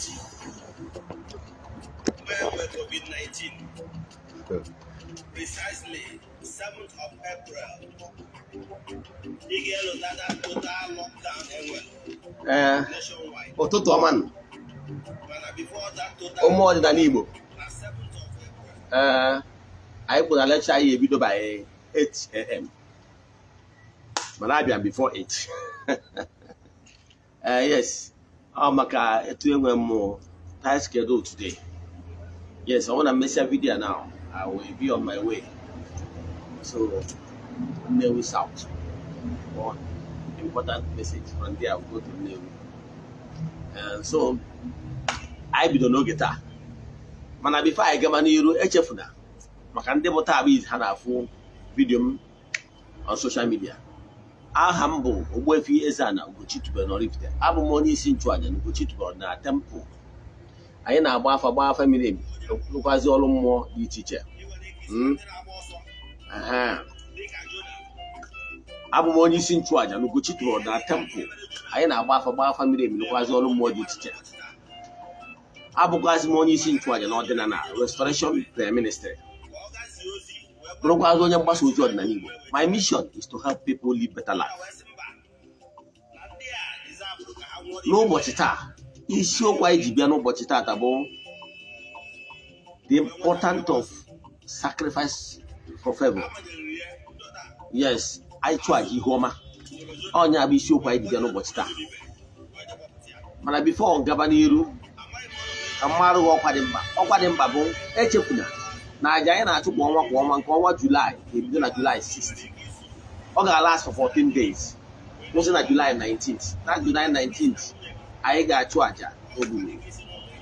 2020, mgbe enwe COVID-19, precisely 7th of April, ị ga-elota that total lockdown enwere nationwide. Ụtụtụ ọma nụ. Mana before that total Ụmụ ọdịnala Igbo. Na 7th of April, Ee, anyị kwuru na lecture anyị ebido by 8 a.m., mana abịa before 8. Ee, yes, ọ maka etu enwe m tight schedule today. Yes, ọ bụrụ na mmesịa video now, I will be on my way. So Nnewi South, one important message. From there I will go to Nnewi. So anyị bido n'oge taa, mana before anyị gaba n'iru, echefuna, maka ndị bụ taa bụ izi ha na-afụ video m on social media, aha m bụ Ogbuefi Eze-Ana Ugochi tubelu n'Oraifite. Abụ m onye isi nchụaja na Ugochi tubelu na temple. Anyị na-agba afa, gba afa miri emi, rụkwazi ọrụ mmụọ dị iche iche. Ị nwere ike isi ndị na-agba ọsọ dịka Jona. Abụ m onye isi nchụaja na Ugochi tubelu na temple. Anyị na-agba afa, gba afa miri emi, rụkwazi ọrụ mmụọ dị iche iche. Abụkwazi m onye isi nchụaja na ọdịnala Restoration Prayer Ministry, ka ọ gazie ozi wee bụrụkwazị onye mgbasa ozi ọdịnala Igbo. My mission is to help people live better life. Wee sị mba, na ndị a deserve ka ha nwụọ. N'ụbọchị taa, isiokwu anyị ji bịa n'ụbọchị taata bụ the importance of sacrifice for favor. Amanyere ya Jona. Yes, anyị chụọ aja ihu ọma. Ọnya bụ isiokwu anyị ji bịa n'ụbọchị taa. Mana before gaba n'iru, ka mmarụ gị ọkwa dị mkpa. Ọkwa dị mkpa bụ, echefuna na aja anyị na-achụ kwa ọnwa kwa ọnwa, nke ọnwa Julaị ga-ebido na Julaị 6. Ọ ga-last for 14 days, kwụsị na Julaị 19th. Na Julaị 19th, anyị ga-achụ aja ogburu,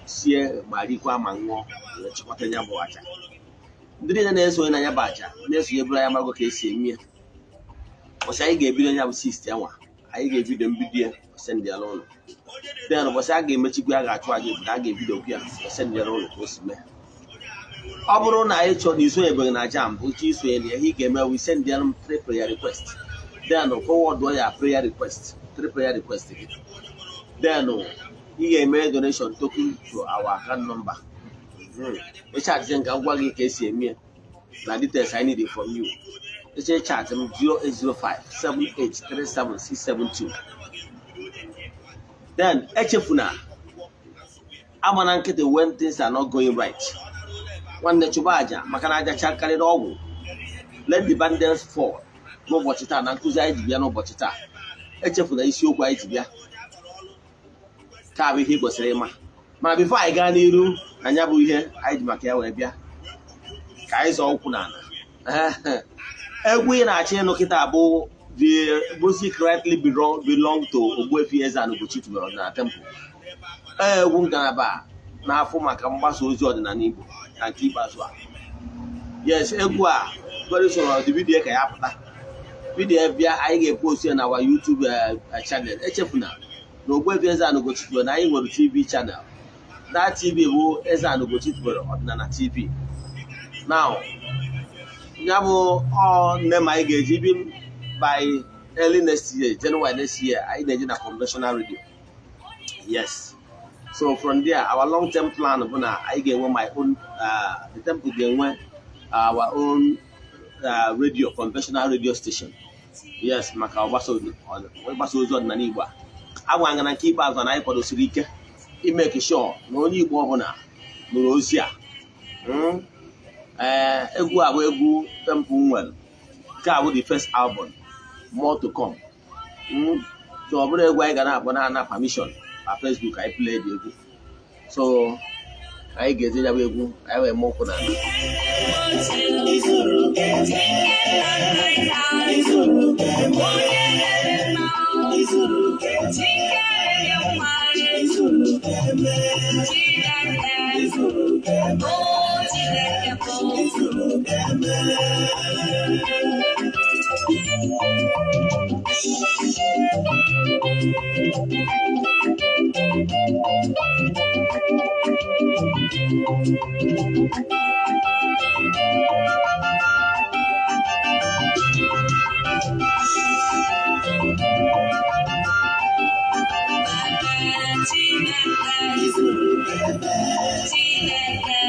sie ma rikwa ma ṅụọ, wee chịkọta ya bụ aja. Ndị niile na-esonye na ya bụ aja na-esonye bụrụ ya marago ka esi eme ya. Ụbọchị anyị ga-ebido ya bụ 6 ya nwa, anyị ga-ebido mbido ya, sendịala ụlọ. Then ụbọchị a ga-emechikwa ya, ga-achụ aja obodo, a ga-ebido okwu ya, sendịala ụlọ ka o si mee. Ọ bụrụ na anyị chọrọ isonyebeghị na aja mbụ, chọ isonye na ihe ị ga-eme wi sendịala m three prayer request, then forward ya prayer request, three prayer request gị. Then ị ga-eme donation token to our account number. Ịchatị nka ngwa gị ka esi eme ya na details I need from you. Eche chat m 08057837672. Then echefuna, agba na nkịtị when things are not going right. Nwanne, chụba aja, maka na aja karịrị ọgwụ. Let the bandits fall. N'ụbọchị taa, na nkụzi anyị ji bịa n'ụbọchị taa, echefuna isiokwu anyị ji bịa ka bụ ihe ị kwesịrị ịma. Mana before anyị gaa n'iru na ya bụ ihe anyị ji maka ya wee bịa, ka anyị zọọ ụkwụ n'ala. Egwu ị na-achọ ịnụ kịta bụ the music rightly belong to Ogbuefi Eze-Ana Ugochi tubelu na temple. Egwu ngalaba na-afụ maka mgbasa ozi ọdịnala Igbo na nke ikpeazụ a. Yes, egwu a, very soon the video ka ya pụta. Video bịa, anyị ga-epost ya na our YouTube channel. Echefuna na Ogbuefi Eze-Ana Ugochi tubelu na anyị nwere TV channel. That TV bụ Eze-Ana Ugochi tubelu Ọdịnala TV. Now ya bụ ọ nne ma anyị ga-eji bi by early next year, January next year, anyị na-eje na conventional radio. Yes, so from there, our long term plan bụ na anyị ga-enwe my own, the temple ga-enwe our own radio, conventional radio station. Yes, maka mgbasa ozi ọdịnala Igbo a. Agwa nga na nke ikpeazụ na anyị kwadosiri ike imeke sure na onye Igbo ọbụla nụrụ ozi a. Ee, egwu a bụ egwu temple nwere. Nke a bụ the first album, more to come. So ọ bụrụ egwu anyị ga na-akpọ na-ana permission na Facebook anyị play dị egwu. So anyị ga-ezi ya bụ egwu, anyị wee mụ ụkwụ n'ala. Izuru keme, izuru keme, izuru keme, izuru keme, izuru keme, izuru keme. Chineke, Chineke,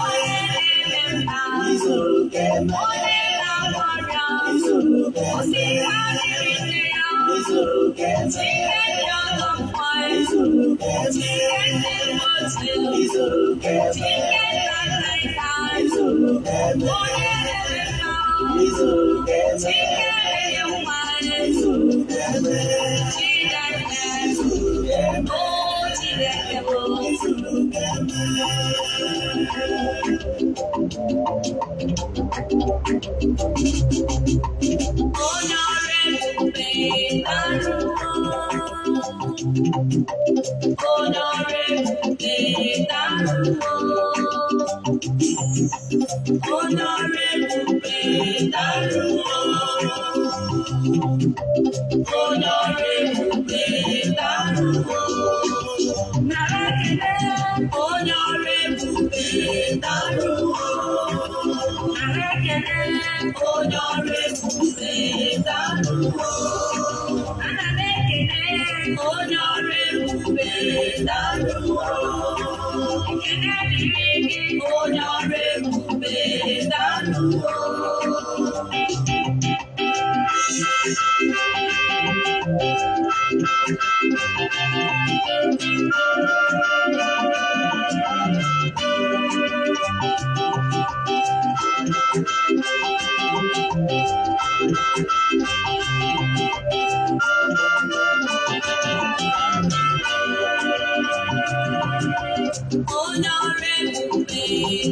onye na-eme mma, onye na-agwọ ọrịa, osika dịrị nne ya, Chineke ọgọ mmụọ, Chineke ndị ochie, Chineke nna nna ya, onye na-eme mma, Chineke na-enye nwa, Chineke, o Chineke bụ. Onye ọrụ ebube na-arụ, onye ọrụ ebube na-arụ, onye ọrụ ebube na-arụ, onye ọrụ ebube na-arụ, nara ekele, onye ọrụ ebube na-arụ, nara ekele, onye ọrụ ebube na-arụ, ana m ekele onye ọrụ ebube na-arụ, ekele dịrị gị, onye ọrụ ebube na-arụ. Onye ọrụ ebube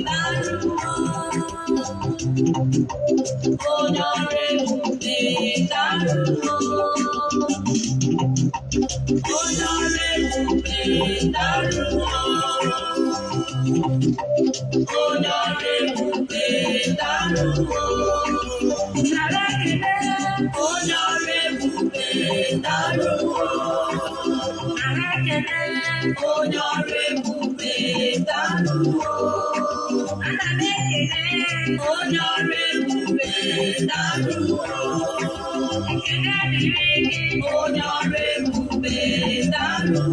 na-arụ, onye ọrụ ebube na-arụ, onye ọrụ ebube na-arụ, onye ọrụ ebube na-arụ, nara ekele, onye ọrụ ebube na-arụ, nara ekele, onye ọrụ ebube na-arụ, ana m ekele onye ọrụ ebube na-arụ, ekele dịrị gị, onye ọrụ ebube na-arụ.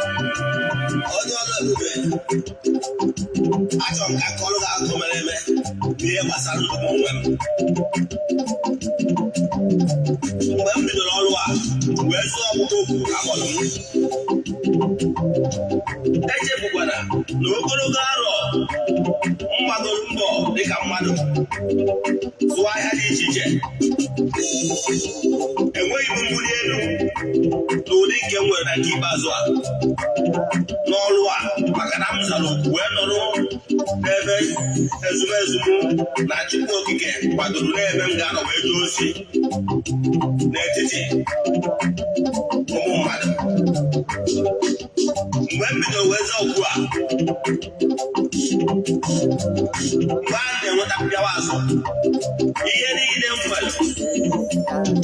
Onye ọrụ ebube, achọrọ m ka akọrọ gị akụkọ mere eme n'ihe gbasara ndụ m onwe m. Mgbe m bidoro ọrụ a wee zụọ ọkpụkpọ oku akpọrọ m, echefukwara na ogologo arọ m gbagoro mbọ dịka mmadụ zụọ ahịa dị iche iche, enweghị m mbuli elu n'ụdị nke m nwere na nke ikpeazụ a n'ọrụ a, maka na m zara oku wee nọrọ n'ebe ezumezu m na Chukwu Okike kwadoro n'ebe m ga-anọ wee jee ozi n'etiti ụmụ mmadụ. Mgbe m bidoro wee zaa oku a, mgbe a na-enweta mpịawa azụ, ihe niile m nwere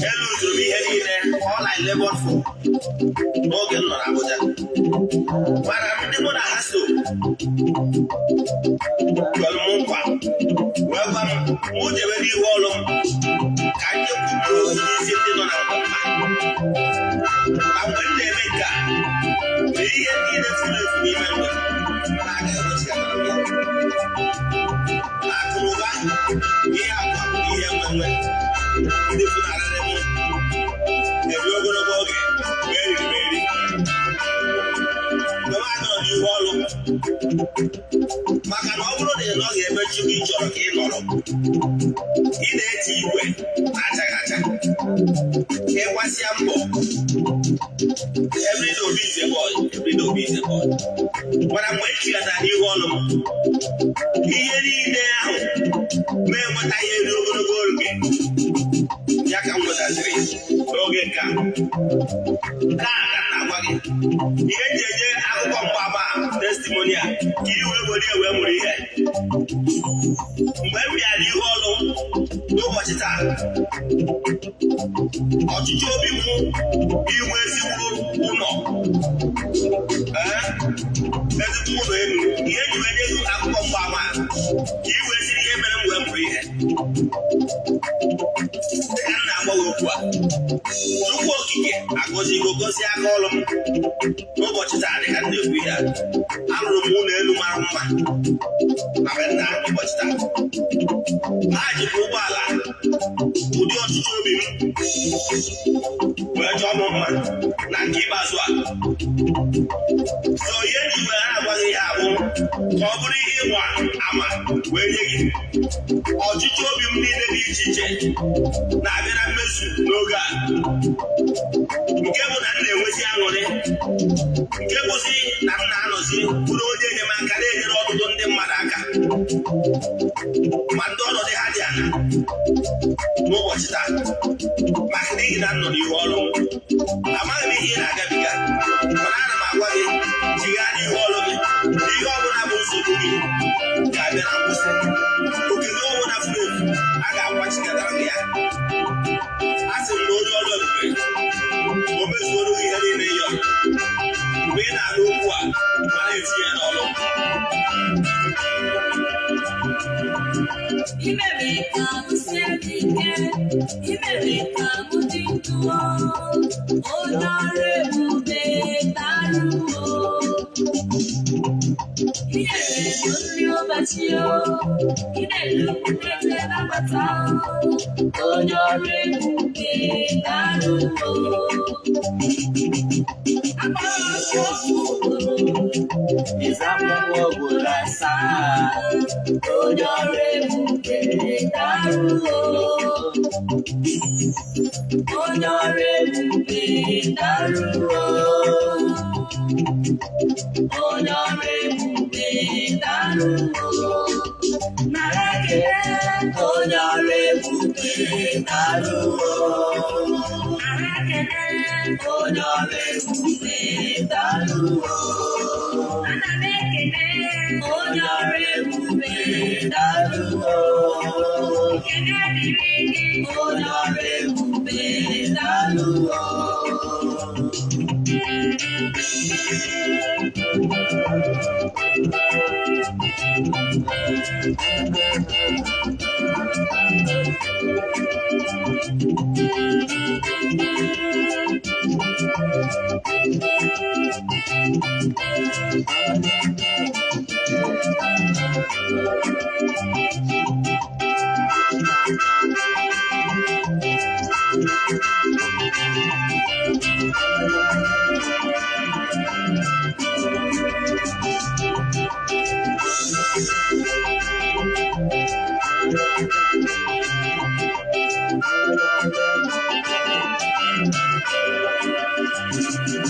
elu zuru m, ihe niile, all I labored for n'oge m nọ n'Abuja. Mana ndị mụ na ha so kwere m nkwa wee gwa m mụ jebe n'ihu ọrụ m ka m jekwuo ozi n'isi ndị nọ na mkpa, na mgbe m na-eme nke a, na ihe niile furu efu n'ime ndụ m na aga ewechighatara m ya, na akụ na ụba, ihe akụ akụ na ihe nwenwe ndị funarịrị m ebi ogologo oge mgbe eriri m eri mgbe m anọrọ n'ihu ọrụ. Maka na ọ bụrụ na ị nọghị ebe Chukwu ị chọrọ ka ị nọrọ, ị na-eti igwe na-achaghị acha, ịgbasịa mbọ. Obi is a boy, every day Obi is a boy. Mana mgbe m chighatara n'ihu ọlụ m, ihe niile ahụ ma enweta ihe dị ogologo oge ya ka m nwetaziri n'oge nke a. Taa ka m na-agwa gị ihe m ji enye akụkọ mgbaama testimony a, ka i wee were wee mụrụ ihe. Mgbe m bịara n'ihu ọlụ n'ụbọchị taa, ọchịchọ obi m inwe ezigbo ụlọ, ee, ezigbo ụlọ elu. Ihe ji wee nye gị akụkọ mgbaama a, ka i wee siri ihe mere m wee mụrụ ihe. Dịka m na-agwa gị okwu a, Chukwu Okike agọzigo, gozie aka ọrụ m. N'ụbọchị taa, dịka m na-ekwu ihe a, alụrụ m ụlọ elu mara mma na be nna. N'ụbọchị taa, ha jikwa ụgbọala ụdị ọchịchọ obi m wee chọọ m mma na nke ikpeazụ a. So ihe ji wee ha agwaghị ihe abụ ka ọ bụrụ ihe ịgba ama wee nye gị. Ọchịchọ obi m niile dị iche iche na-abịa na mmezu n'oge a, nke bụ na m na-enwezi aṅụrị, nke bụzi na m na-anọzi bụrụ onye enyemaka na-enyere ọtụtụ ndị mmadụ aka, ma ndị ọnọdụ ha dị ala n'ụbọchị taa, maka n'ihi na m nọ n'ihu ọrụ m. Amaghị m ihe ị na-agabiga, mana ana m agwa gị, chighaa n'ihu ọrụ gị. Ihe ọbụla bụ nsogbu gị ga-abịa na nkwụsị. Oke gị ọbụla furu efu, a ga-akwachikọtara gị ya. A sị m na onye ọrụ ebube o mezuoro gị ihe niile ị yọrọ mgbe ị na-anụ okwu a ma na-etinye n'ọrụ. Imere ka m sie ike, imere ka m dị ndụ, onye ọrụ ebube, daalụ. Inyere m nri ụbọchị o, ị na-elu ete nabata, onye ọrụ ebube, daalụ. Akpọrọ m ofu ugboro, ịzapụ ugboro asaa, onye ọrụ ebube, daalụ. Onye ọrụ ebube, daalụ. Onye ọrụ ebube, daalụ. Nara ekele, onye ọrụ ebube, daalụ. Nara ekele, onye ọrụ ebube, daalụ. Ana m ekele onye ọrụ ebube, daalụ. Ekele dịrị gị, onye ọrụ ebube, daalụ.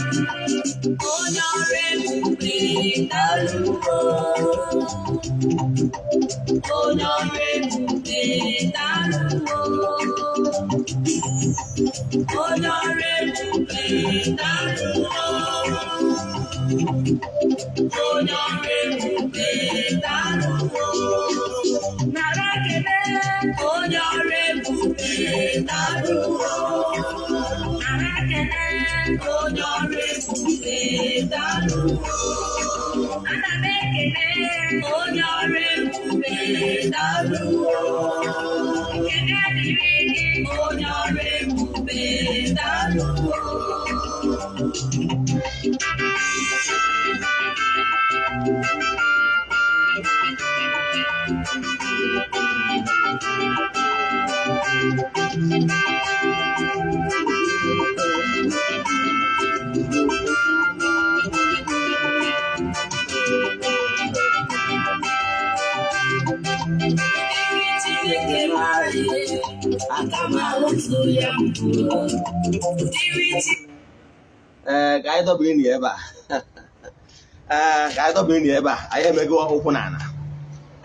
Onye ọrụ ebube, daalụ. Onye ọrụ ebube, daalụ. Onye ọrụ ebube, daalụ. Onye ọrụ ebube, daalụ. Nara ekele, onye ọrụ ebube, daalụ. Nara ekele, onye ọrụ ebube, daalụ. Ana m ekele onye ọrụ ebube, daalụ. Ekele dịrị gị, onye ọrụ ebube, daalụ. Ụdịrị Chineke mara ihe, aka m ahụtụ ya mbụ. Ụdịrị. Ee, ka anyị dọbiri na ebe a. Ee, ka anyị dọbiri na ebe a. Anyị emego ụkwụ n'ala.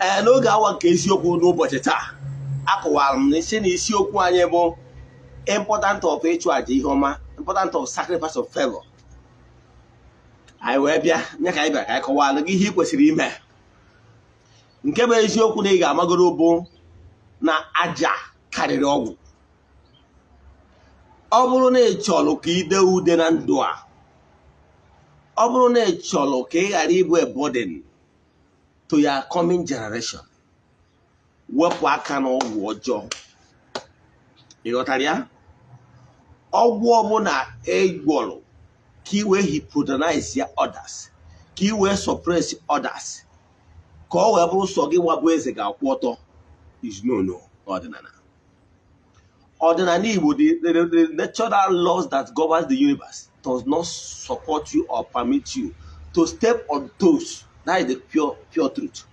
Ee, n'oge awa nke isiokwu n'ụbọchị taa, akọwara m n'isi na isiokwu anyị bụ important of ịchụ àjà ihe ọma, important of sacrifice of favor. Anyị wee bịa nye ka anyị bịara ka anyị kọwara gị ihe ị kwesịrị ime. Nke bụ eziokwu na ị ga-amagoro bụ na aja karịrị ọgwụ. Ọ bụrụ na ị chọrọ ka ị dee ude na ndụ a, ọ bụrụ na ị chọrọ ka ị ghara ịbụ a burden to your coming generation, wepụ aka n'ọgwụ ọjọọ. Ị ghọtara ya? Ọgwụ ọbụla ị gwọrọ ka ị wee hypnotize ya others, ka ị wee suppress others, ka ọ wee bụrụ sọ gị nwa bụ eze ga-akwụ ọtọ is no no ọdịnala. Ọdịnala Igbo, the natural laws that governs the universe does not support you or permit you to step on toes. That is the pure pure truth.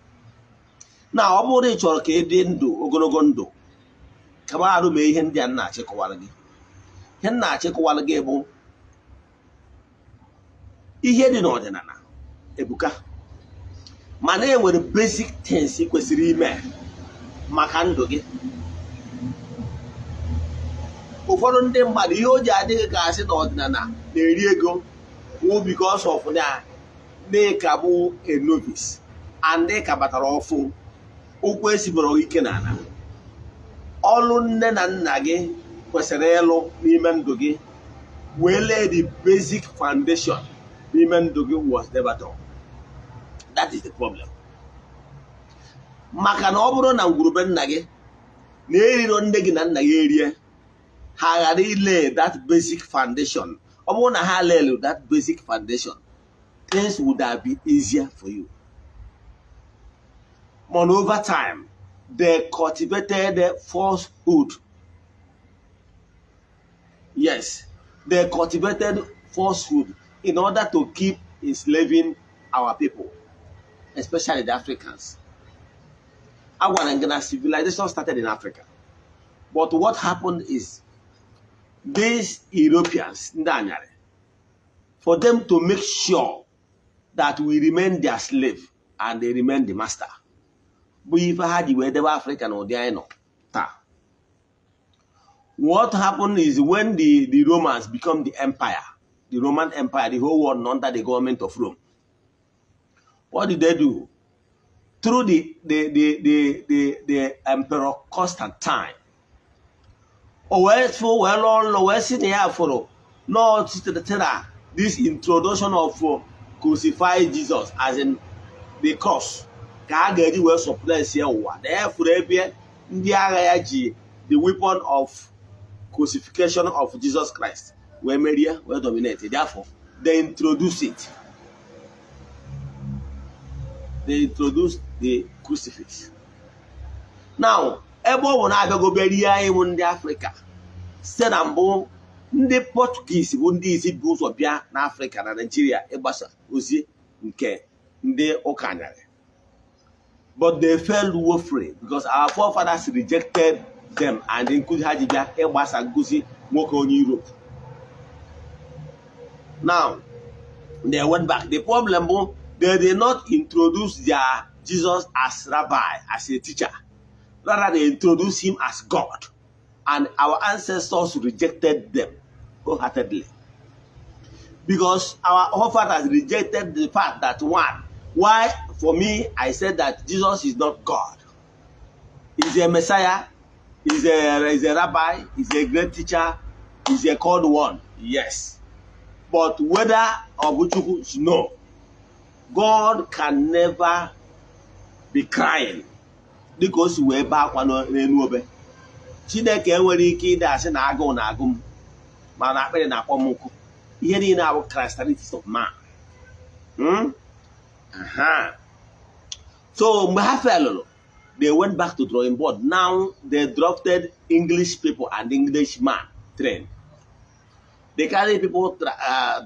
Na ọ bụrụ na ị chọrọ ka ị dị ndụ ogologo ndụ, kaba arụ mee ihe ndị a m na-achịkọwara gị. Ihe m na-achịkọwara gị bụ ihe dị n'ọdịnala ebuka, mana e nwere basic things ị kwesịrị ime maka ndụ gị. Ụfọdụ ndị mmadụ, ihe o ji adịghị ka asị na ọdịnala na-eri ego wụ because of na ka bụ a novice and ka batara ọfụ, ụkwụ esibere ike n'ala. Ọlụ nne na nna gị kwesịrị ịlụ n'ime ndụ gị wee lay the basic foundation n'ime ndụ gị was never done. That is the problem. Maka na ọ bụrụ na ngwurube nna gị na eriro nne gị na nna gị erie, ha ghara ile that basic foundation, ọ bụrụ na ha lelu that basic foundation, things would have been easier for you. But over time they cultivated falsehood. Yes, they cultivated falsehood in order to keep enslaving our people, especially the Africans. Agwara m gị na civilization started in Africa, but what happened is these Europeans, ndị anyarị, for them to make sure that we remain their slave and they remain the master, bụ ife ha ji wee debe Africa na ụdị anyị nọ taa. What happened is when the Romans become the empire, the Roman Empire, the whole world under the government of Rome, what did they do? Through the Emperor Constantine, o wee fụ wee lụọ nlọ wee sị na ya fụrụ nọọ site na this introduction of crucify Jesus, as in the cross, ka a ga-eji wee suppress ya ụwa, na ya fụrụ ebe ndị agha ya ji the weapon of crucifixion of Jesus Christ wee merie, wee dominate. Therefore they introduce it, they introduce the crucifix. Now, ebe ọ bụ na-abịago berie anyị bụ ndị Afrịka site na mbụ, ndị Portuguese bụ ndị izi bụ ụzọ bịa n'Afrịka na Nigeria ịgbasa ozi nke ndị ụka anyarị, but they failed woefully because our forefathers rejected them and nkuzi ha ji bịa ịgbasa nkuzi nwoke onye Europe. Now they went back. The problem bụ they did not introduce their Jesus as rabbi, as a teacher. Rather, they introduced him as God, and our ancestors rejected them wholeheartedly because our forefathers rejected the fact that, one, why for me, I said that Jesus is not God. He's a Messiah, he's a rabbi, he's a great teacher, he's a called one, yes, but whether ọ bụ Chukwu, no. God can never be crying dịka o si wee bee akwa n'elu obe. Chineke enwere ike ịdị asị na agụụ na-agụ m, mana akpịrị na-akpọ m nkụ. Ihe niile abụ characteristics of man. Aha. So mgbe ha felụrụ, they went back to drawing board. Now they drafted English people and English man trained. They carry people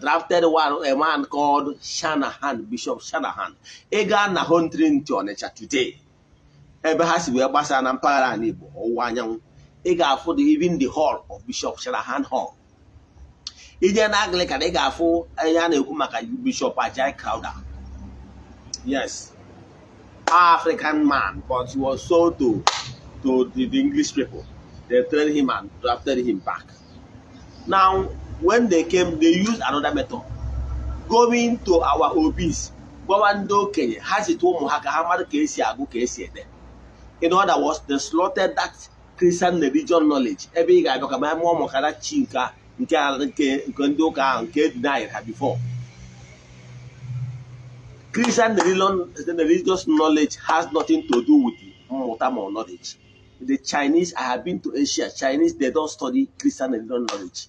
drafted one, a man called Shanahan, Bishop Shanahan. Ị gaa na Holy Trinity Onitsha today, ebe ha si wee gbasaa na mpaghara ala Igbo ọwụwa anyanwụ, ị ga-afụ the even the hall of Bishop Shanahan Hall. Ije na Anglican, ị ga-afụ ihe a na-ekwu maka Bishop Ajayi Crowther. Yes, African man, but he was sold to the English people. They trained him and drafted him back. Now, when they came, they used another method, going to our obis, gwawa ndị okenye ha zite ụmụ ha ka ha mara ka esi agụ, ka esi ede. In other words, they slaughtered that Christian religion knowledge. Ebe ị ga-abịa ka ma mụọ maka na chi nke ndị ụka ahụ nke denied ha before. Christian religious knowledge has nothing to do with mmụta ma knowledge. The Chinese, I have been to Asia, Chinese, they don't study Christian religion knowledge.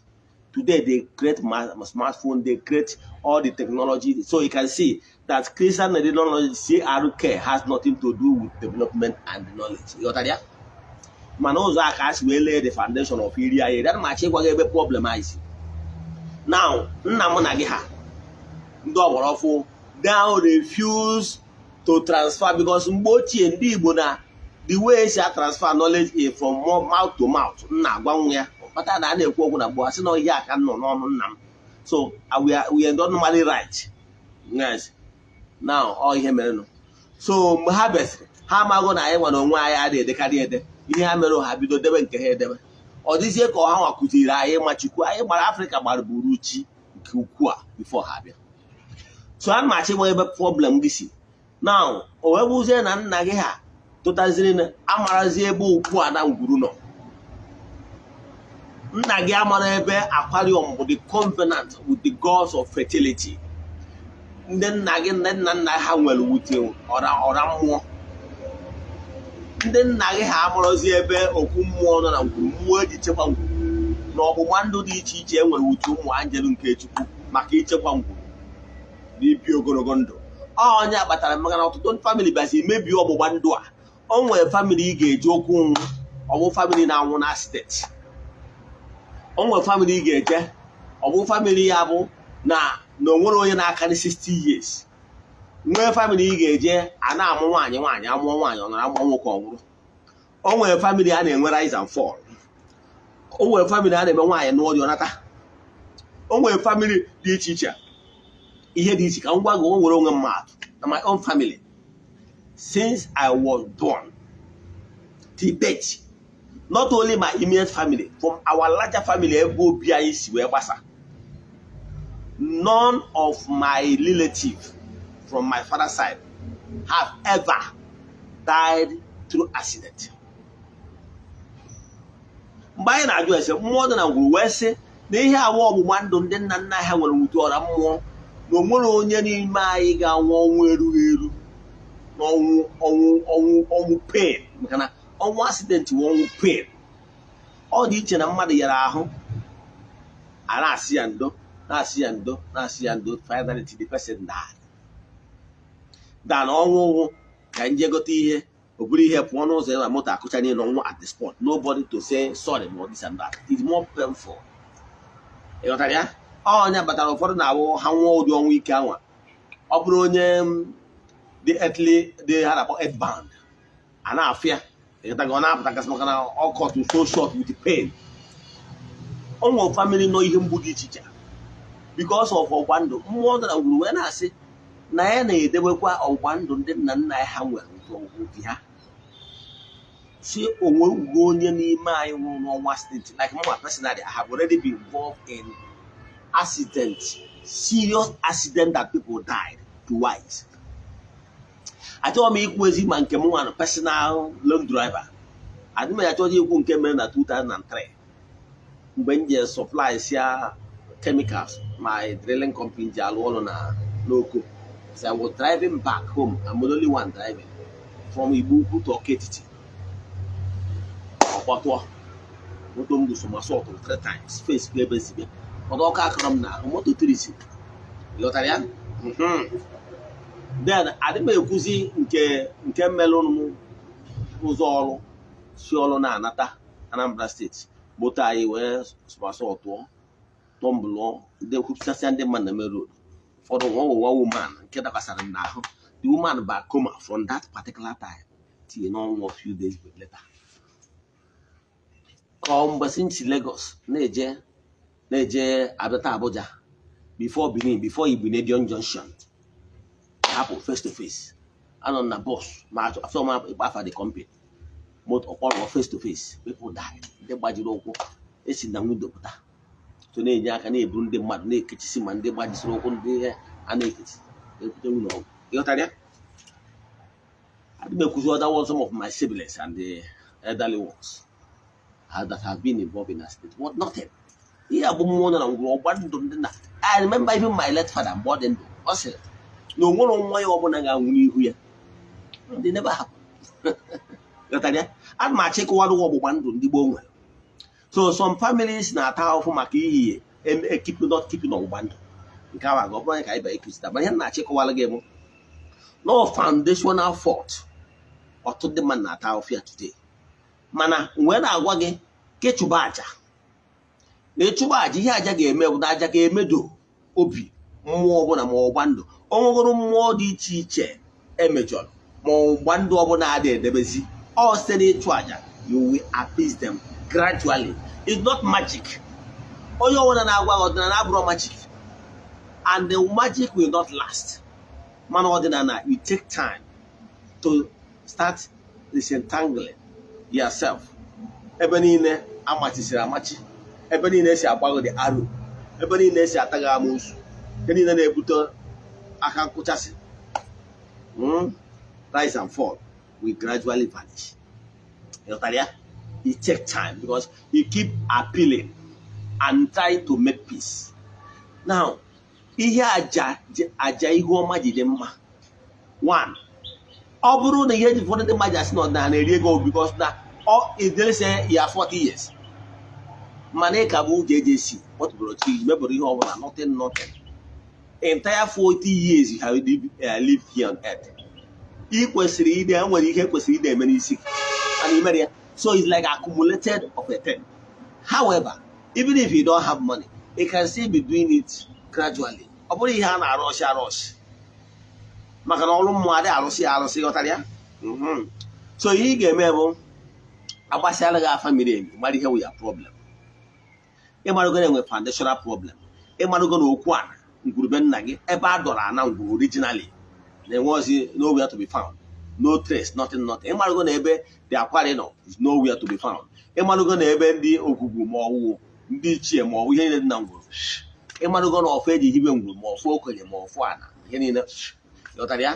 Today they create smartphone, they create all the technology. So you can see that Christian religion knowledge, CRK, has nothing to do with development and knowledge. Ịghọtara ya? Mana ụzọ a ka a si wee lay the foundation of iri anyị eri. Ana m achọ ịgwa gị ebe problem anyị si. Now, nna m na gị ha ndị ọgbara ọfụ now refuse to transfer, because mgbe ochie ndị Igbo na the way esi a transfer knowledge is from mouth to mouth. Nna agwa nwa ya kpata na a na-ekwu okwu na gboo, asị na ihe a ka nọ n'ọnụ nna m. So we are not normally right. Yes, now ọ ihe mere nụ. So mgbe ha bịasịrị, ha amaghị na anyị nwere onwe anyị adịghị edekarị ede. Ihe ha mere, ha bido debe nke ha edebe. Ọ dịzie ka ọha nwa kụziri anyị ma Chukwu anyị gbara Afrịka gbara buru chi nke ukwuu a before ha bịa. So a na-achọ ịgba ebe problem gị si. Now, o wee bụzie na nna gị ha tụtaziri na amarazi ebe okwu a na ngwuru nọ. Nna gị amara ebe aquarium bụ the covenant with the gods of fertility ndị nna gị, ndị nna nna ha nwere wute ọra ọra mmụọ. Ndị nna gị ha amarazi ebe okwu mmụọ nọ na ngwuru mmụọ eji chekwa ngwuru na ọgbụgba ndụ dị iche iche e nwere wutu ụmụ anjelu nke Chukwu maka ichekwa ngwuru na ibi ogologo ndụ. Onye kpatara maka na ọtụtụ family bịazi mebie ọgbụgba ndụ a. O nwere family ị ga-eji okwu nwụ, ọbụ family na-anwụ na accident. O nwere family ị ga-eje, ọ bụ family ya bụ na o nwere onye na-akarị 60 years. Nwee family ị ga-eje, a na-amụ nwaanyị, nwaanyị amụọ nwaanyị, ọ nọrọ amụọ nwoke, ọ nwụrụ. O nwere family a na-enwe rise and fall. O nwere family a na-eme nwaanyị nụọ dị ọnata. O nwere family dị iche iche, ihe dị iche. Ka m gwa gị, o nwere onwe mmadụ na my own family, since I was born till date, not only my immediate family, from our larger family, ebe obi anyị si wee gbasa, none of my relative from my father's side have ever died through accident. Mgbe anyị na-ajụ ese mmụọ dị na ngwuru wee sị na ihe awa ọgbụgba ndụ ndị nna nna ha nwere nwute ọra mmụọ, na o nwere onye n'ime anyị ga-anwụ ọnwụ erughị eru n'ọnwụ ọnwụ ọnwụ ọnwụ pain, maka na ọnwụ accident wụ ọnwụ pain. Ọ dị iche na mmadụ yara ahụ, a na-asị ya ndo, na-asị ya ndo, na-asị ya ndo, finally the person died, than ọnwụ ụwụ ka nje gote ihe, o buru ihe pụọ n'ụzọ ya na moto akụcha niile, ọnwụ at the spot, nobody to say sorry ma this and that. It's more painful. Ị ghọtara ya? Ọnya batara ụfọdụ na-awụ ha nwụọ ụdị ọnwụ ike anwa, ọ bụrụ onye dị earthly dị, ha na-akpọ earthbound, a na-afụ ya. Ịghọtago? Ọ na-apụta maka na ọ cut so short with pain. O nwere family nọ ihe mgbu dị iche iche because of ọgba ndụ mmụọ dị na ngwuru wee na-asị na ya na-edebekwa ọgba ndụ ndị nna nna ya ha nwere nke ha si onwe ugo onye n'ime anyị nwụrụ n'ọnwa accident. Like mama, personally, I have already been involved in accident, serious accident that people died twice. Achọghị m ikwu ezi ma nke m nwa personal loan driver adị m achọghị ikwu nke mere na 2003 mgbe m je supply sia chemicals my drilling company ji alụ ọrụ na n'Oko. As I was driving back home, I'm the only one driving from Igbo Ukwu to Ọka Etiti, ọkpọtụọ moto m bụ somersault three times, face kwa ebe si bịa ọdụ ọkụ akọrọ m n'ahụ moto tirisi. Ịghọtara ya? Then adị m ekwuzi nke mmelụ m ụzọ ọrụ si ọrụ na-anata Anambra Steeti, moto anyị wee somersault tụọ, tọmbụlụọ, ndị kwupụtasịa ndị mmadụ na main road. Ụfọdụ nwa nwa woman nke dakwasara m n'ahụ, the woman ba coma from that particular time till n'ọnwụ few days later. Ka ọ mgbe si nchi Lagos na-eje Na-eje abịata Abuja, before Benin, before Igbinedion Junction, hapụ face to face. Anọ m na bus ma afọ m ịkpa afa the company moto ọkpọrọ face to face. People died, ndị gbajiri ụkwụ esi na window pụta, so na-enye aka na-eburu ndị mmadụ, na-ekechisi ma ndị gbajisiri ụkwụ, ndị a na-ekechi ebute ụlọ ọgwụ. Ịghọtara ya? Adị m ekwuzi other ones, some of my siblings and the elderly ones that have been involved in accident. What? Nothing. Ihe a bụ mmụọ nọ na ngwuru ọgba ndụ ndị na. I remember even my late father, mgbe ọ dị ndụ, ọ sịrị na o nwere nwa ya ọbụla ga-anwụ n'ihu ya. They never happen. Ghọtara ya? Ana m achọ ịkọwara ụwa ọgbụgba ndụ ndị gboo nwere. So some families na-ata ahụhụ maka ihe keep not keeping ọgbụgba ndụ nke ahụ. Aga ọ bụrụ ka anyị bịa ịkụzita, mana ihe m na-achọ ịkọwara gị bụ no foundational fault ọtụtụ ndị mmadụ na-ata ahụhụ ya today. Mana mgbe na-agwa gị ka ịchụba aja na ịchụba aja, ihe aja ga-eme bụ na aja ga-emedo obi mmụọ ọbụla ma ọgba ndụ o nwegoro mmụọ dị iche iche emejọrọ ma ọgba ndụ ọbụla a edebezi ọ site n'ịchụ aja. You will appease them gradually. It's not magic. Onye ọbụla na-agwa gị ọdịnala abụrụ magic, and the magic will not last. Mana ọdịnala, you take time to start disentangling yourself. Ebe niile amachisiri amachi, ebe niile esi agbaghị the arrow, ebe niile esi ata gị amoosu, nke niile na-ebute aka nkụchasị, rise and fall will gradually vanish. Ịghọtara ya? It take time because you keep appealing and trying to make peace. Now, ihe aja aja ihu ọma ji dị mma, one, ọ bụrụ na ihe ji ụfọdụ ndị mmadụ asị na ọdịnala na-eri ego, because na ọ idelse ya 40 years, mana ị ka bụ JJC kpọtụbụrụ chi mebụrụ ihe ọbụla, nothing, nothing. Entire 40 years you have lived here on earth, ị kwesịrị ide nwere ihe kwesịrị ide eme n'isi gị, and imere ya. So it's like accumulated of a thing. However, even if you don't have money, you can still be doing it gradually. Ọ bụrụ ihe a na-arụọchị arụọchị, maka na ọrụ mmụọ adịghị arụsị ya arụsị. Ghọtara ya? So ihe ị ga-eme bụ agbasịala gị afa miri emi, mara ihe wụ ya problem. Ịmarụgo na enwe foundational problem, ịmarụgo na okwu ana ngwurube nna gị, ebe a dọrọ ana ngwuru originally, na-enwe ozi nowhere to be found, no trace, nothing, nothing. Ịmarụgo na ebe the akwari nọ is nowhere to be found. Ịmarụgo na ebe ndị ogwugwu ma ọwụwụ ndị ichie ma ọwụ ihe niile dị na ngwuru. Ịmarụgo na ọfọ eji hibe ngwuru, ma ọfọ okenye, ma ọfọ ana, ihe niile. Ghọtara ya?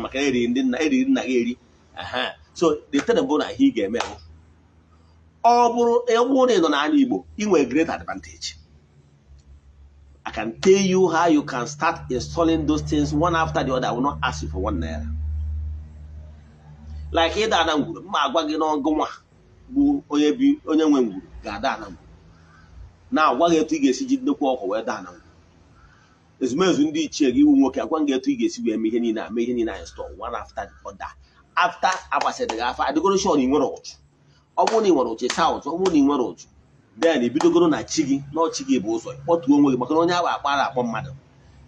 Maka eriri ndị nna, eriri nna gị eri. So the thing bụ na ihe ị ga-eme bụ ọ bụrụ na ị nọ n'ala Igbo, ị nwere great advantage. I can tell you how you can start installing those things one after the other. I will not ask you for ₦1. Like ịda ana ngwuru, mma agwa gị n'ọgụ nwa bụ onye bi, onye nwe ngwuru ga-ada ana ngwuru, na-agwa gị etu ị ga-esi ji nnukwu ọkụ wee daa ana ngwuru. Ezumezu ndị ichie gị iwu nwoke, agwa gị etu ị ga-esi wee mee ihe niile a, mee ihe niile a, install one after the other. After agbasịrị gị afa, adịgoro sure na ị nwere ụchụ. Ọ bụrụ na ị nwere ụchụ, ịsa ụchụ. Ọ bụrụ na ị nwere ụchụ, then ibidogoro na chi gị, na ọchị gị bụ ụzọ kpọtuo onwe gị, maka na onye ahụ akpara akpọ mmadụ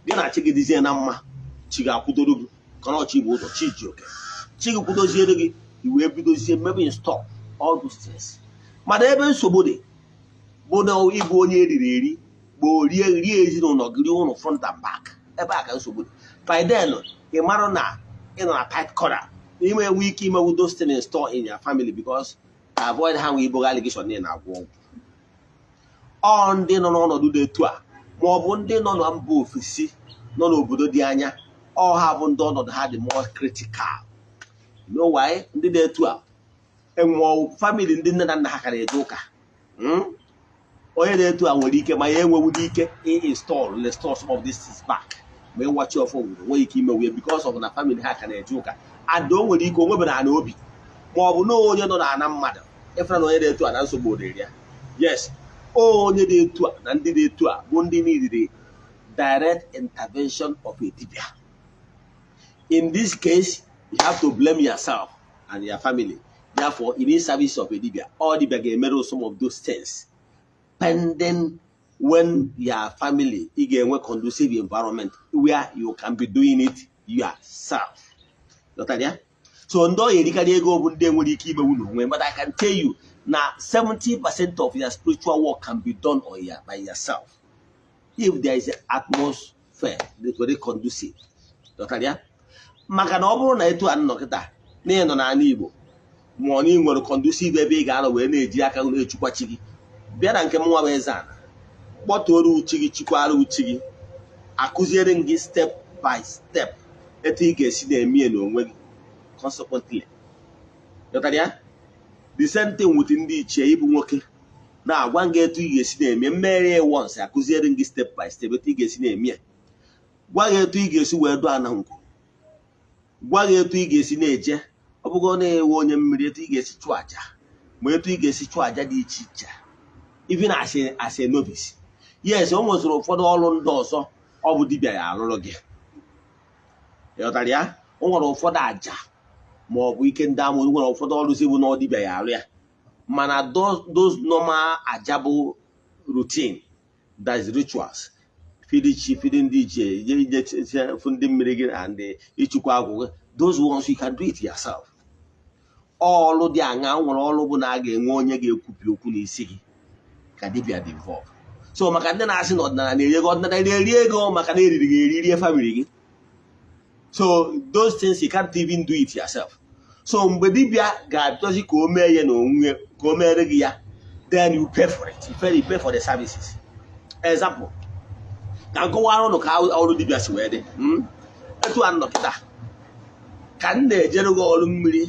gị na chi gị dịzie na mma, chi ga-akwụdoro gị, ka na ọchị bụ ụzọ, chi ji oke chi gị kwudoziere gị, i wee bidozie mebe install all those things. Mana ebe nsogbu dị bụ na ịbụ onye eriri eri gboo rie rie ezinụlọ gị, rie ụlọ front and back. Ebe a ka nsogbu dị. By then ị marụ na ị nọ na tight corner, ime enwe ike imewu those things install in your family, because to avoid ha nwe ibogo allegation na na-agwọ ọgwụ. Ọ ndị nọ n'ọnọdụ dị etu a, ma ọ bụ ndị nọ na mba ofesi, nọ n'obodo dị anya, ọ ha bụ ndị ọnọdụ ha dị more critical. You know why? Ndị dị etu a enwe family ndị nne na nna ha kara eje ụka. Onye dị etu a nwere ike ma ya enwewuli ike install, restore some of these things back, ma ịwachi ọfọ ngwuru nwere ike imewu ya because of na family ha ka na-eje ụka, and o nwere ike o nwebere ana obi, ma ọ bụ na onye nọ n'ana mmadụ. Ịfụra na onye dị etu a na nsogbu dịrị ya. Yes, onye dị etu a na ndị dị etu a bụ ndị needed direct intervention of a dibia. In this case, you have to blame yourself and your family. Therefore, you need service of a dibia. All dibia ga-emerụ some of those things pending when your family, ị ga-enwe conducive environment where you can be doing it yourself. Ghọtara ya? So ndị ọ erikarị ego bụ ndị enwere ike imewu n'onwe. But I can tell you Na 70% of your spiritual work can be done on your, by yourself if there is an atmosphere that very conducive. Ghọtara ya? Maka na ọ bụrụ na etu a nọ kịta na ị nọ n'ala Igbo, ma ọ na ị nwere conducive ebe ị ga-anọ wee na-eji aka na-echukwa chi gị, bịa na nke m nwa bụ eze ana, kpọtuoro uchi gị, chikwara uchi gị, akụziere m gị step by step etu ị ga-esi na-eme ya n'onwe gị. Consequently, ghọtara ya, the same thing with ndị ichie. Ịbụ nwoke na-agwa gị etu ị ga-esi na-eme mmeri ya once, akụziere gị step by step etu ị ga-esi na-eme ya, gwa gị etu ị ga-esi wee dụ ana ngwu, gwa gị etu ị ga-esi na-eje, ọ bụgo na-ewe onye mmiri, etu ị ga-esi chụọ àjà, ma etu ị ga-esi chụọ àjà dị iche iche, even as a novice. Yes, o nweziri ụfọdụ ọrụ ndị ọzọ ọ bụ dibịa ya alụrụ gị. Ịghọtara ya? O nwere ụfọdụ àjà ma ọ bụ ike ndị amụ, nwere ụfọdụ ọrụzi bụ na ọ dibịa ya arụ ya, mana those normal àjà bụ routine, that is rituals, feeding chi, feeding ndị ichie, ije ije fụ ndị mmiri gị and ịchụkwa agwụ gị, those ones you can do it yourself. Ọrụ dị aṅa nwere ọrụ bụ na a ga-enwe onye ga-ekwupi okwu n'isi gị ka dibịa dị involve. So maka ndị na-asị na ọdịnala na-eri ego, ọdịnala na-eri ego maka na eriri gị eri, rie family gị. So those things you can't even do it yourself. So mgbe dibịa ga-achọzi ka o mee ya n'onwe, ka o mere gị ya, then you pay for it. You pay for the services. Example, ka m kọwara ụnụ ka ọrụ dibịa si wee dị. Etu a nọ kịta ka m na-ejere gị ọrụ mmiri,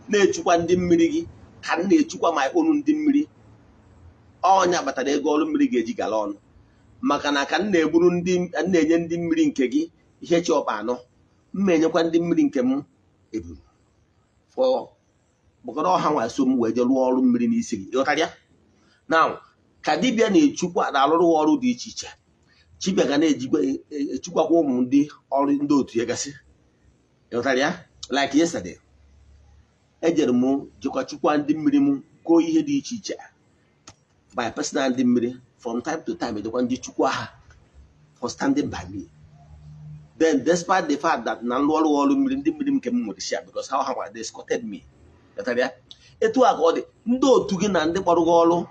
na-echukwa ndị mmiri gị, ka m na-echukwa ma ọnụ ndị mmiri ọnya kpatara ego ọrụ mmiri ga-eji gala ọnụ, maka na ka m na-egburu ndị m na-enye ndị mmiri nke gị ihe chi ọkpa anọ, m na-enyekwa ndị mmiri nke m eburu fọ bụkọrọ ọha nwa so m wee jee rụọ ọrụ mmiri n'isi gị. Ịghọtara ya? Now, ka dibịa na-echukwa na-arụrụ ọrụ dị iche iche, chibịa ga na-ejikwa echukwakwa ụmụ ndị ọrụ ndị otu ya gasị. Ịghọtara ya? Like yesterday, ejere m jikwa chukwa ndị mmiri m, gụọ ihe dị iche iche by personal ndị mmiri. From time to time ejekwa ndị chukwa ha for standing by me. Then despite the fact that na nlụ ọrụ ọrụ mmiri, ndị mmiri m nke m nwere share because how ha they escorted me. Ịghọtara ya? Etu a ka ọ dị ndị otu gị na ndị kpọrọ gị ọrụ.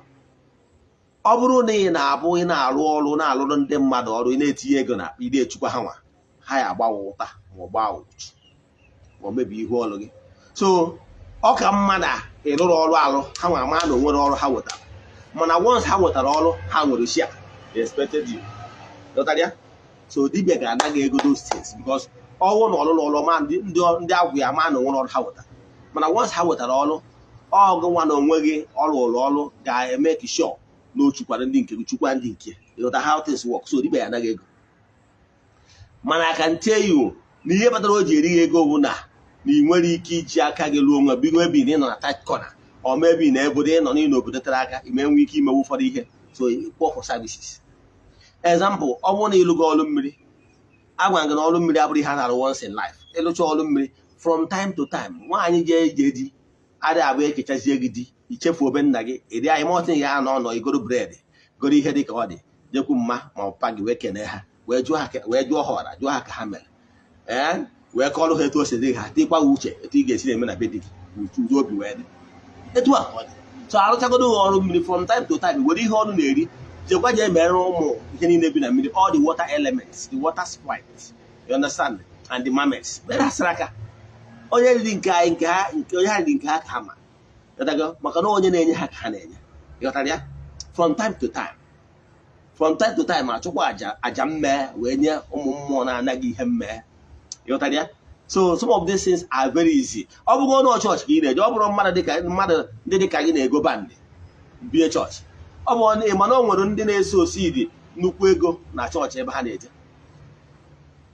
Ọ bụrụ na ị na-abụ ị na-arụ ọrụ, na-alụrụ ndị mmadụ ọrụ, ị na-etinye ego na ị na-echukwa ha nwa, ha ya agbawa ụta ma ọ gbaa ụchụ ma ọ mebie ihu ọrụ gị. So ọ ka mma na ị rụrụ ọrụ alụ, ha nwa ama na o nwere ọrụ ha wetara, mana once ha nwetara ọrụ, ha nwere share. They expected you. Ghọtara ya? So dibịa ga-ana gị ego those things because ọnwụ na ọlụlụ ọrụ ma ndị ndị agwụ ya ama na onwere ọrụ ha wetara, mana once ha wetara ọrụ, ọgụ nwa na onwe gị ọrụ ụlọ ọrụ ga-eme ka sure na o chukwara ndị nke gị, chukwa ndị nke. Ịghọta how things work? So dibịa ya anaghị ego, mana I can tell you na ihe kpatara o ji eri gị ego bụ na na ị nwere ike iji aka gị lụọ onwe bigo ebe ị nọ na tight corner, or maybe na obodo ị nọ n'ịnọ obodo tere aka, ị ma enwe ike imewe ụfọdụ ihe, so kwụọ for services. Example, ọ bụrụ na ịlụgo ọrụ mmiri, agwa gị na ọrụ mmiri abụrụ ihe a na-arụ once in life. Ịlụcha ọrụ mmiri, from time to time, nwaanyị je eje di adịghị abụ ekechazie gị di, ichefu obe nna gị ịdị anyị mọtị ya anọ nọ igoro bread, goro ihe dị ka ọ dị, jekwu mma ma ọ pa gị wee kene ha, wee jụọ ha, wee jụọ ha ọra, jụọ ha ka ha mere, ee, wee kọrọ ha etu o si dị ha, dịkwa gị uche etu ị ga-esi na-eme na be di gị, udo obi wee dị. Etu a ka ọ dị. So arụchagodo gị ọrụ mmiri, from time to time, were ihe ọrụ na-eri, jekwa jee mere ụmụ ihe niile bi na mmiri, all the water elements, the water sprites, you understand, and the mermaids, mere asịrị aka onye riri nke anyị, nke ha, nke onye ha riri nke ha ka ha ma. Ịghọtago? Maka na onye na-enye ha ka ha na-enye. Ịghọtara ya? From time to time, from time to time, achụkwa aja, aja mmee, wee nye ụmụ mmụọ na-anaghị ihe mmee. Ịghọtara ya? So some of these things are very easy. Ọ bụrụ ọnụ chọọchị ka ị na-eje, ọ bụrụ mmadụ dịka mmadụ ndị dịka gị na-ego bandị bie chọọchị, ọ bụ mana o nwere ndị na-eso osidi nnukwu ego na chọọchị ebe ha na-eje.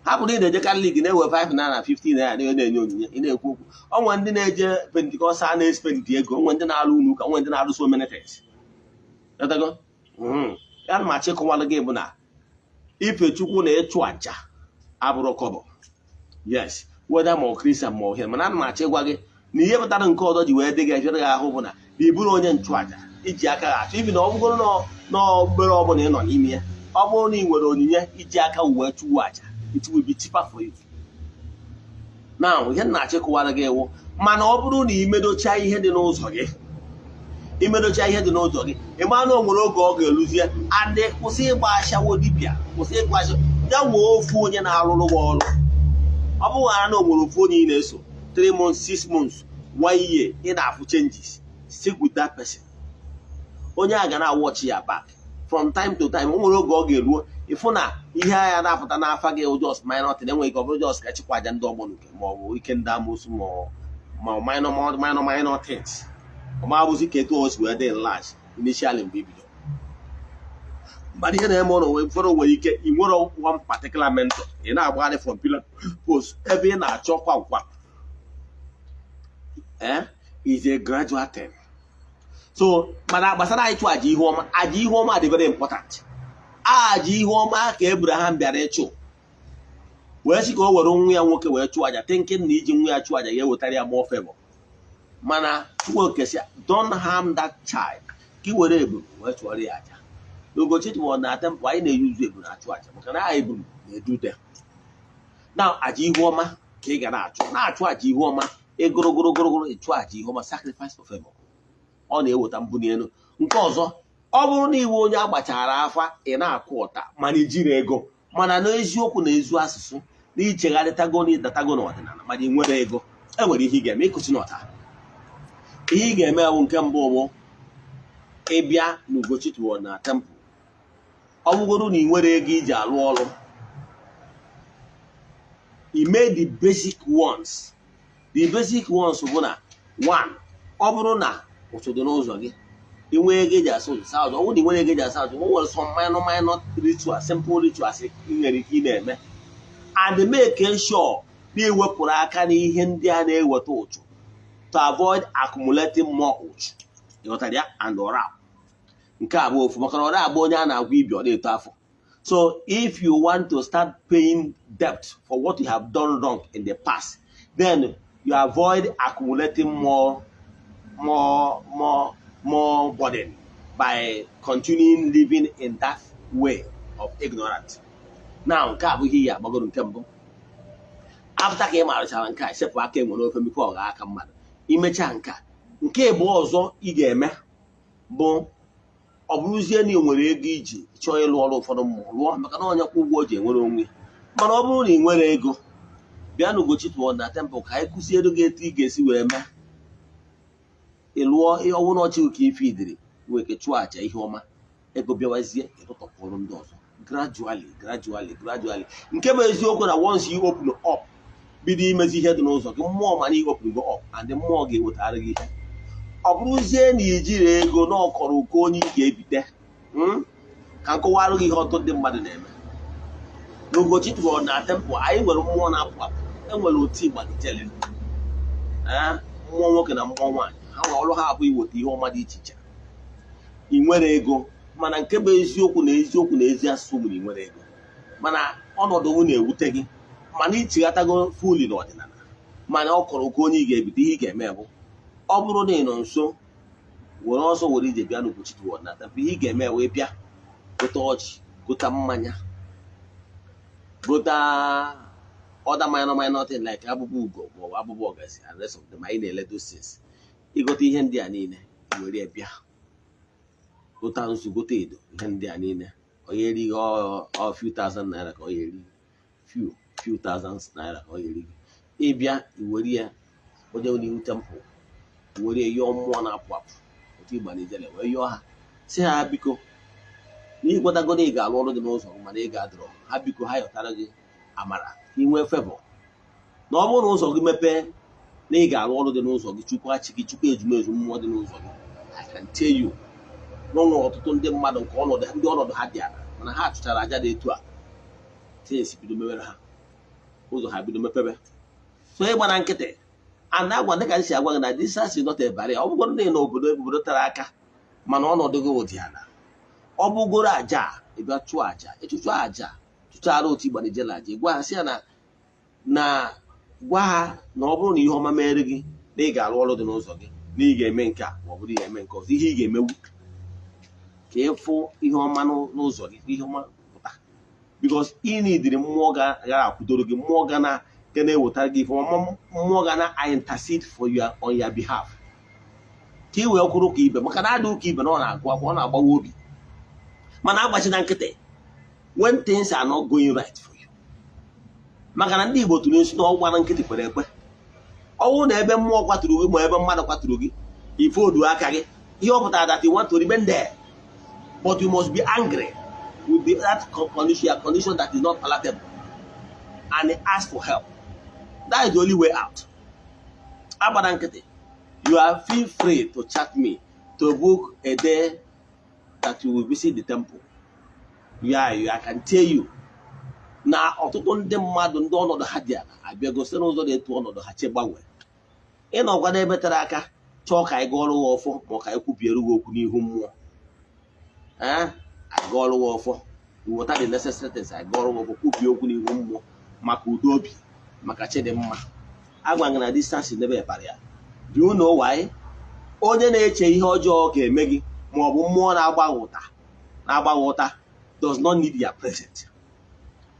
Ha pụrụ ị na-eje Catholic na-ewe 5 naira, 15 naira na-enye onyinye, ị na-ekwu okwu. Ọ nwere ndị na-eje Pentecostal na-espend ego, onwe ndị na-alụ ụlọ ụka, onwe ndị na-alụ so many things. Ịghọtago? Ya na machi kọwalụ gị bụ na ife Chukwu na ịchụ àjà abụrụ kọbọ, yes, whether ma ọ Christian ma ọ ihe, mana ana m achọ ịgwa gị na ihe kpatara nke ọzọ ji wee dị gị ejere gị ahụ bụ na ị bụrụ onye nchụàjà iji aka gị achụ ibi na ọ bụgoro n'obere ọbụla ị nọ n'ime ya, ọ bụrụ na ị nwere onyinye iji aka wee chụwa àjà, it will be cheaper for you. Now, ihe m na-achọ ịkụwara gị ewu, mana ọ bụrụ na ị medocha ihe dị n'ụzọ gị, Imedocha ihe dị n'ụzọ gị, ị mara na o nwere oge ọ ga-eluzie adị. Kwụsị ịgba ashawo dibịa, kwụsị ịgba ashawo ya. Nwee ofu onye na-arụrụ gị ọrụ. Ọ bụghị na o nwere ofu onye ị na-eso, 3 months, 6 months, 1 year, ị na-afụ changes, stick with that person. Onye a ga na-watch ya back from time to time. O nwere oge ọ ga-eruo, ịfụ na ihe agha na-apụta n'afa gị just minor thing. Enweghị ike ọ bụrụ just ka chịkwa aja ndị ọgbọ nke ma ọ bụ ike ndị amoosu ma ọ minor minor minor things. Ọ ma abụzi ka etu o si wee dị large initially mgbe ibido. Mana ihe na-eme ụlọ wee ụfọdụ nwere ike ị nwere one particular mentor, ị na-agbagharị from pillar post ebe ị na-achọ kwa kwa. Is a gradual thing. So mana gbasara ịchụ aja ihu ọma, aja ihu ọma dị very important. Aja ihu ọma ka Abraham bịara ịchụ wee sị ka o were nwa ya nwoke wee chụọ aja, thinking na iji nwa ya chụọ aja ga-ewetara ya more favor. Mana Chukwu Okike sị, "Don't harm that child," ka ị were ebulu wee chụọrọ ya aja. N'Ugochi tụwọ na temple, anyị na-eyuzu ebulu achụ aja maka na ebulu na-edute na aja ihu ọma ka ị ga na-achụ na-achụ aja ihu ọma. Ịgụrụgụrụgụrụgụrụ ịchụ aja ihu ọma, sacrifice for favor, ọ na-eweta mbuli elu. Nke ọzọ, ọ bụrụ na iwe onye agbachara afa, ị na-akwụ ụta mana ijiri ego, mana n'eziokwu na ezu asụsụ na ichegharịtago na ịdatago n'ọdịnala, mana ị nwere ego, e nwere ihe ị ga-eme ịkụchi n'ọta. Ihe ị ga-eme bụ, nke mbụ bụ ịbịa na Ugochi tụọ na temple. Ọ bụgoro na ị nwere ego iji alụ ọrụ, i mee the basic ones. The basic ones bụ na one, ọ bụrụ na ụtụ dị n'ụzọ gị, ị nwee ego eji asa ụzọ, saa ụzọ. Ọ bụrụ na ị nwere ego eji asa ụzọ, o nwere some minor minor ritual, simple rituals ị nwere ike ị na-eme, and make sure na iwepụrụ aka n'ihe ndị a na-eweta ụchụ to avoid accumulating more ụchụ. Ịghọtara ya? And ọra nke a bụ ofu, maka na ọra abụ onye a na-agwa ibi ọ na-eto afọ. So if you want to start paying debt for what you have done wrong in the past, then you avoid accumulating more more more more burden by continuing living in that way of ignorance. Now, nke a bụ ihe iyi agbagoro. Nke mbụ, after ka ị marachara nke a, sepụ aka enwe n'ofe mmepe ọgha aka mmadụ. Imechaa nke a, nke ịbụọ ọzọ ị ga-eme bụ, ọ bụrụzie na ị nwere ego iji chọọ ịlụ ọrụ ụfọdụ mmụọ, lụọ, maka na onye kwụ ụgwọ o ji enwere onwe. Mana ọ bụrụ na ị nwere ego, bịa na Ugochi tụọ na temple ka anyị kụziere gị etu ị ga-esi wee mee. Ị lụọ ọnwụ na ọchị ka ife idiri nwee ike chụọ àjà ihe ọma, ego bịawazie, ịtụtọpụrụ ndị ọzọ gradually, gradually, gradually. Nke bụ eziokwu na once you open up, bido imezi ihe dị n'ụzọ gị, mmụọ mana ị open go up and mmụọ ga-ewetara gị ihe. Ọ bụrụzie na ijiri ego na ọkọrọ ụkọ onye ị ga-ebite, ka nkọwarụ gị ihe ọtụtụ ndị mmadụ na-eme. N'Ugochi tụrụ na temple, anyị nwere mmụọ na-apụ apụ. Enwere otu ịgbanijele, mmụọ nwoke na mmụọ nwaanyị. Ha nwere ọrụ ha abụ iweta ihe ọma dị iche iche. Ị nwere ego, mana nke bụ eziokwu na eziokwu na ezi asụsụ bụ na ị nwere ego, mana ọnọdụ gị na-ewute gị, mana ichighatago fully n'ọdịnala, mana ọ kọrọ ụkọ onye ị ga-ebite, ihe ị ga-eme bụ, ọ bụrụ na ị nọ nso, were ọsọ were ije bịa n'Ugochi tụrụ na temple. Ihe ị ga-eme, wee bịa gote ọjị, gota mmanya, gota other minor minor thing like abụbụ ugo maọbụ abụbụ ọgazi and rest of them anyị na-ele those things. Ịgote ihe ndị a niile, i were ya bịa, gota nzu, gote edo, ihe ndị a niile, onye erighị ọ few thousand naira ka ọ ya eri, few few thousands naira ka ọ ya eri gị. Ịbịa, iwere ya onye n'ihu temple, were yọọ mmụọ na-apụ apụ otu ịgba na ijele, wee yọọ ha, si ha biko, na ịgwatago na ị ga-alụ ọrụ dị n'ụzọ, mana ị ga-adọrọ ha, biko ha yọtara gị amara ka ị nwee favor, na ọ bụrụ na ụzọ gị mepee, na ị ga-arụ ọrụ dị n'ụzọ gị. Chukwu achị gị, Chukwu ezumezu mmụọ dị n'ụzọ gị. I can tell you na ọ nwere ọtụtụ ndị mmadụ nke ọnọdụ ndị ọnọdụ ha dị ala, mana ha chụchara aja dị etu a, things bido mewere ha, ụzọ ha bido mepebe. So ịgba na nkịtị a na-agwa, dịka m si agwa gị na distance is not a barrier. Ọ bụgoro na ị n'obodo obodo tara aka, mana ọnọdụ gị ụdị ala, ọ bụgoro aja a, ị bịa chụọ aja, ịchụchụ aja, chụchara otu igbanijela aja, gwa ha, sị ya na gwa ha na ọ bụrụ na ihe ọma mere gị, na ị ga-arụ ọrụ dị n'ụzọ gị, na ị ga-eme nke a ma ọ bụrụ ị ga-eme nke ọzọ. Ihe ị ga-emewu ka ịfụ ihe ọma n'ụzọ gị, ihe ọma pụta, because ị nidiri mmụọ gara akwụdoro gị, mmụọ ga na ga na-ewetara gị ife ọma, mmụọ ga na intercede for you on your behalf. Ka ị wee kwụrụ ka ibe, maka na adị ụka ibe na ọ na-agụ akwụkwọ, ọ na-agbawa obi. Mana agbachina nkịtị when things are not going right for you, maka na ndị Igbo tụrụ esi na ọgbara nkịtị kwere ekwe. Ọnwụ na ebe mmụọ kwaturu gị ma ebe mmadụ kwaturu gị, ife odu aka gị, ihe ọ pụtara that you want to remain there, but you must be angry with that condition, a condition that is not palatable, and ask for help. That is the only way out. Agbara nkịtị. You are feel free to chat me to book a day that you will visit the temple. Yeah, I can tell you na ọtụtụ ndị mmadụ, ndị ọnọdụ ha dị ala, abịago site n'ụzọ dị etu ọnọdụ ha che gbanwee. Ịnọkwa n'ebe tere aka chọọ ka anyị gọọrọ gị ọfọ, ma ọ ka anyị kwubiere gị okwu n'ihu mmụọ, ee, anyị gọọrọ gị ọfọ, weta the necessary things, anyị gọọrọ gị ọfọ, kwubie okwu n'ihu mmụọ maka udo obi, maka chidimma. Agwa gị na distance never a barrier. Do you know why? Onye na-eche ihe ọjọọ ga-eme gị, ma ọ bụ mmụọ na-agba gị ụta does not need your presence.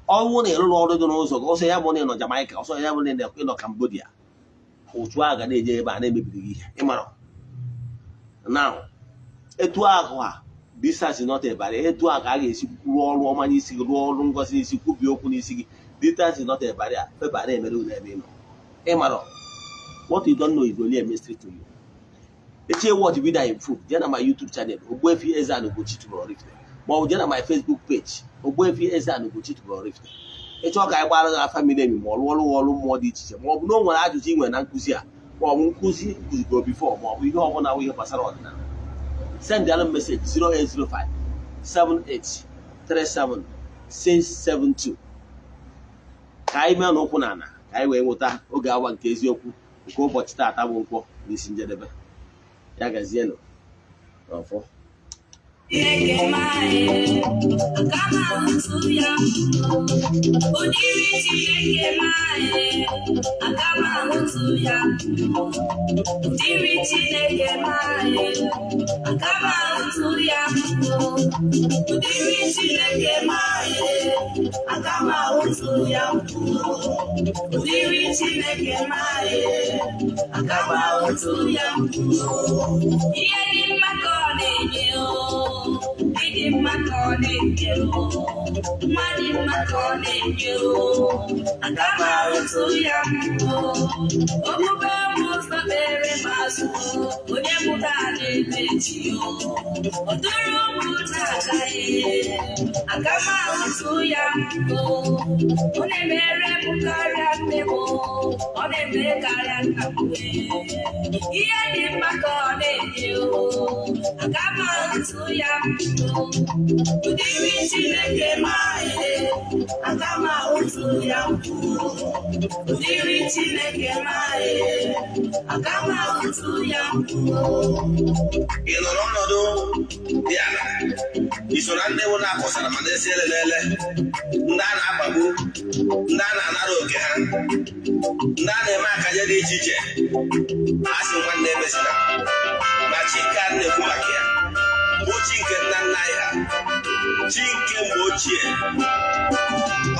Ọnwụ na ịrụrụ ọrụ dị n'ụzọ gị, ọsọ ya bụ na ị nọ Jamaica, ọsọ ya bụ na ị nọ Cambodia, otu a ga na-eje ebe a na-emebiri gị ihe. Ịmara now, etu ahụ a, distance is not a barrier. Etu a ka a ga-esi rụọ ọrụ ọma n'isi gị, rụọ ọrụ ngozi n'isi, kwubie okwu n'isi gị. Distance is not a barrier. Feba na-emere unu ebe ị nọ. Ịmara, what you don't know is only a mystery to you. Echie watch video in full, jee na my YouTube channel, Ogbuefi Eze-Ana Ugochi tubelu Oraifite, ma ọ bụ jee na my Facebook page, Ogbuefi Eze-Ana Ugochi tubelu Oraifite. Ịchọ ka anyị gbara gị afa miri emi, ma ọ rụọ ọrụ ọrụ mmụọ dị iche iche, ma ọ bụ na o nwere ajụjụ ị nwere na nkụzi a, ma ọ bụ nkụzi nkụzigo before, ma ọ bụ ihe ọbụla bụ ihe gbasara ọdịnala, send alụ message 0805 78 37 672, ka anyị mee n'ụkwụ n'ala, ka anyị wee nweta oge awa nke eziokwu nke ụbọchị taata bụ Nkwọ n'isi njedebe. Ya gazienụ n'ọfọ. Chineke maghị, aka m ahụtụ ya. Ụdịrị Chineke maghị, aka m ahụtụ ya. Ụdịrị Chineke maghị, aka m ahụtụ ya. Ụdịrị Chineke maghị, aka m ahụtụ ya. Ụdịrị Chineke maghị, aka m ahụtụ ya. Ihe dị mma ka ọ na-enye o, ịdị mma ka ọ na-enye o, nwa dị mma ka ọ na-enye o, aka m ahụtụ ya o. Okpukpe m ụzọ kpere m azụ, onye mụta na-eme chi o, ọ dụrụ m na-agaghị, aka m ahụtụ ya o. Ọ na-emere m karịa nne m, ọ na-eme karịa nna m. Ihe dị mma ka ọ na-enye o, aka m ahụtụ ya o. Ụdịrị Chineke maghị, aka m ahụtụ ya. Ụdịrị Chineke maghị, aka m ahụtụ ya. Ị nọ n'ọnọdụ dị ala, i so na ndị bụ na-akpọsara ma na-esi ele n'ele, ndị a na-akpagbu, ndị a na-anara oke ha, ndị a na-eme akaje dị iche iche, a sị nwanne emezina na chi nke a na-ekwu maka ya bụ chi nke nna nna anyị ha, chi nke mgbe ochie.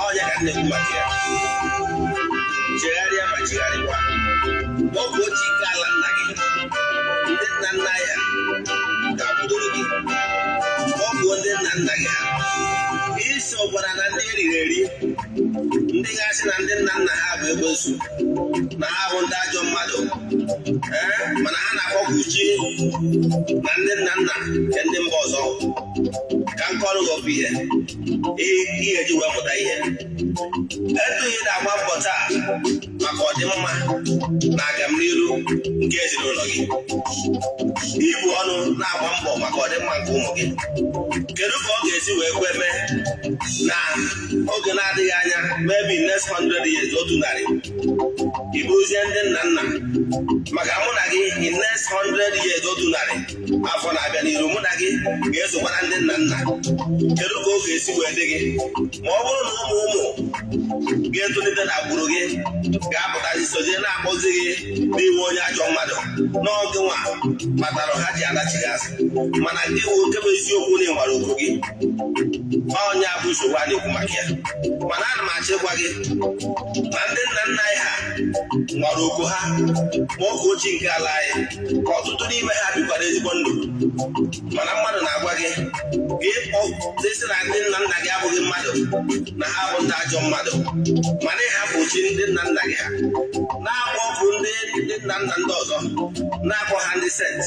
Ọnya ka m na-ekwu maka ya. Chegharịa ma chegharịkwa, kpọkuo chi nke ala nna gị, ndị nna nna anyị ha ga-akwụdoro gị. Kpọkuo ndị nna nna gị ha. Iso gwara na ndị eriri eri, ndị ga-asị na ndị nna nna ha bụ ekwensu, na ha bụ ndị ajọ mmadụ, ee, mana ha na-akpọku chi na ndị nna nna nke ndị mba ọzọ. Ka m kọrọ gị ofu ihe, ihe ihe eji wee mụta ihe. Etu ihe na-agba mbọ taa maka ọdịmma na agamniru nke ezinụlọ gị, ibu ọnụ na-agba mbọ maka ọdịmma nke ụmụ gị, kedu ka ọ ga-esi wee kwe mee na oge na-adịghị anya, maybe next 100 years, 100, ịbụrụzie ndị nna nna? Maka mụ na gị, in next 100 years, 100 afọ na-abịa n'iru, mụ na gị ga-esokwa na ndị nna nna. Kedu ka ọ ga-esi wee dị gị ma ọ bụrụ na ụmụ ụmụ ga-etolite na agbụrụ gị ga-apụtazi sozie na-akpọzi gị n'iwu onye ajọ mmadụ n'oge nwa kpatara ha ji anachighị? asị. Mana gị wụ oke bụ eziokwu na ịnwere oku gị, ọnya bụ nsogbu a na-ekwu maka ya. Mana ana m achọ ịgwa gị na ndị nna nna anyị ha nwere oku ha ma oge ochie nke ala anyị, ka ọtụtụ n'ime ha bikwara ezigbo ndụ. Mana mmadụ na-agwa gị ka ịkpọ sị na ndị nna nna gị abụghị mmadụ, na ha bụ ndị ajọ mmadụ, mana ịhapụ chi ndị nna nna gị ha, na-akpọ ọkụ ndị ndị nna nna ndị ọzọ, na-akpọ ha ndị saint,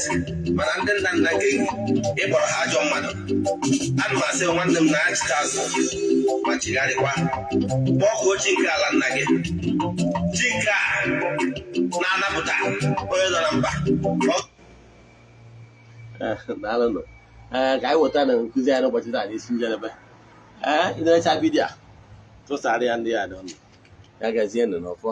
mana ndị nna nna gị, ịkpọrọ ha ajọ mmadụ. Ana m asị nwanne m na achịta azụ ma chigharịkwa, kpọọ chi nke ala nna gị, chi nke a na-anapụta onye nọ na mba. Daalụnụ. Ee, ka anyị weta na nkụzi anyị n'ụbọchị taa n'isi njedebe. Ee, ị na-echa video a, tụsara ya ndị ya dị ọnụ ya. Gazienụ n'ọfọ.